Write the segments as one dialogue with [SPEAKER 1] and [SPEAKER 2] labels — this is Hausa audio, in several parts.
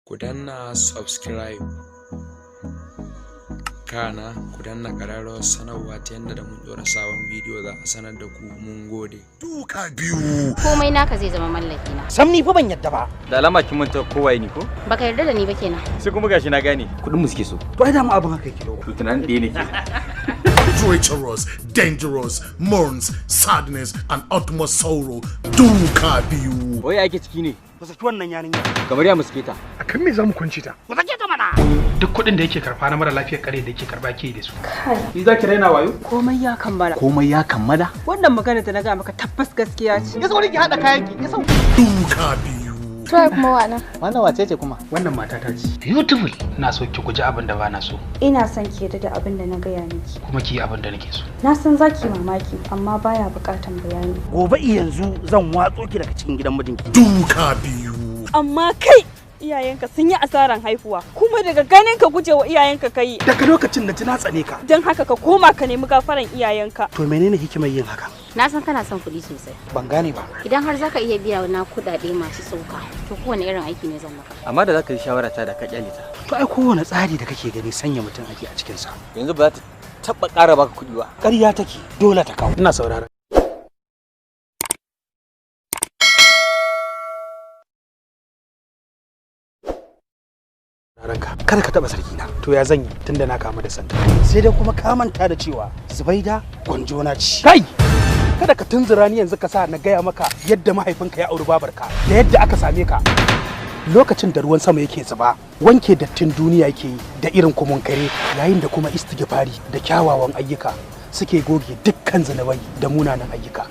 [SPEAKER 1] Ku danna subscribe, kana ku danna ƙararrawar sanarwa ta yadda da mun ɗora sabon bidiyo za a sanar da ku. Mun gode.
[SPEAKER 2] Duka Biyu.
[SPEAKER 3] Komai naka zai zama mallaki na.
[SPEAKER 4] Sam, ni fa ban yadda ba.
[SPEAKER 5] Da alama kin manta kowaye ni ko?
[SPEAKER 3] Baka yarda da ni ba kenan.
[SPEAKER 5] Sai kuma gashi na gane. Kuɗin mu suke so.
[SPEAKER 4] To ai dama abin haka yake.
[SPEAKER 5] To tunanin ɗaya ne ke.
[SPEAKER 2] Treacherous, dangerous, mourns, sadness, and utmost sorrow. Duka Biyu.
[SPEAKER 5] Wai ake ciki ne?
[SPEAKER 4] Ku saki wannan yarinya.
[SPEAKER 5] Kamar ya muske ta.
[SPEAKER 6] Akan me za mu kunci ta?
[SPEAKER 4] Ku sake ta mana.
[SPEAKER 6] Duk kuɗin da yake karfa na mara lafiyar kare da yake karba ke da su.
[SPEAKER 7] Ni za ki raina wayo?
[SPEAKER 8] Komai ya kammala.
[SPEAKER 4] Komai ya kammala.
[SPEAKER 8] Wannan magana da na ga maka tabbas gaskiya ce.
[SPEAKER 4] Ya sauri ki hada kayan ki. Ya sauri.
[SPEAKER 2] Duka Biyu.
[SPEAKER 9] Tuwa kuma wannan.
[SPEAKER 4] Wannan wace ce kuma?
[SPEAKER 6] Wannan mata ta ce. Beautiful. Ina so ki guji abin da bana so.
[SPEAKER 9] Ina son ki yarda da abin da na gaya miki.
[SPEAKER 6] Kuma ki yi abin da nake so.
[SPEAKER 9] Na san zaki mamaki, amma baya bukatan bayani.
[SPEAKER 4] Gobe yanzu zan watso ki daga cikin gidan mijinki.
[SPEAKER 2] Duka Biyu.
[SPEAKER 8] Amma kai, iyayenka sun yi asaran haihuwa, kuma daga ganin ka gujewa iyayenka kai.
[SPEAKER 7] Daga lokacin da na tsane ka.
[SPEAKER 8] Don haka ka koma ka nemi gafaran iyayenka.
[SPEAKER 4] To menene hikimar yin haka?
[SPEAKER 3] Na san kana son kuɗi sosai.
[SPEAKER 4] Ban gane ba.
[SPEAKER 3] Idan har zaka iya biya na kuɗaɗe masu tsoka, to kowane irin aiki ne zan maka.
[SPEAKER 5] Amma da zaka yi shawara ta da ka kyale ta.
[SPEAKER 4] To ai kowane tsari da kake gani sanya mutum ake a cikin sa.
[SPEAKER 5] Yanzu ba za ta taɓa ƙara baka kuɗi ba.
[SPEAKER 4] Ƙarya take, dole ta kawo.
[SPEAKER 7] Ina sauraron. Ranka kada ka taba sarki na. To ya zan yi tunda na kama da santa?
[SPEAKER 4] Sai dai kuma ka manta da cewa Zubaida gwanjona ce.
[SPEAKER 7] Kai, kada ka tunzura ni yanzu ka sa na gaya maka yadda mahaifinka ya auri babarka da yadda aka same ka. Lokacin da ruwan sama yake zuba, wanke dattin duniya yake yi da irin kumun kare, yayin da kuma istighfari da kyawawan ayyuka suke goge dukkan zunubai da munanan ayyuka.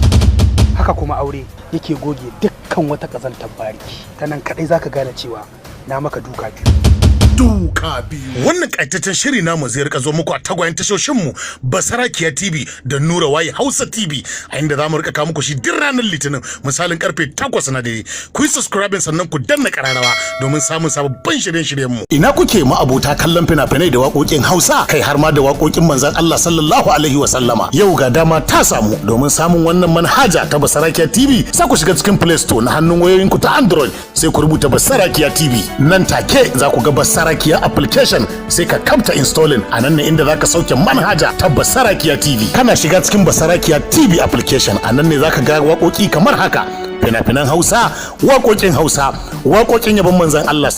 [SPEAKER 7] Haka kuma aure yake goge dukkan wata kazantar bariki. Ta nan kadai zaka gane cewa na maka duka biyu.
[SPEAKER 2] Duka Biyu. Wannan ƙayataccen shiri namu zai rika zo muku a tagwayen tashoshin mu, Basarakiya TV da Nura Waye Hausa TV, a inda za mu rika kawo muku shi duk ranar Litinin misalin karfe 8 na dare. Ku yi subscribing sannan ku danna kararrawa domin samun sababbin shirye-shiryen mu. Ina kuke ma abota kallon fina-finai da waƙoƙin Hausa, kai har ma da waƙoƙin manzon Allah sallallahu alaihi wa sallama? Yau ga dama ta samu domin samun wannan manhaja ta Basarakiya TV. Sai ku shiga cikin Play Store na hannun wayoyinku ta Android, sai ku rubuta Basarakiya TV. Nan take za ku ga Basarakiya application, sai ka kamta installing. A nan ne inda za ka sauke manhaja ta Basarakiya TV. Kana shiga cikin Basarakiya TV application, a nan ne za ka ga waƙoƙi kamar haka: fina-finan Hausa, waƙoƙin Hausa, waƙoƙin yabon manzon Allah.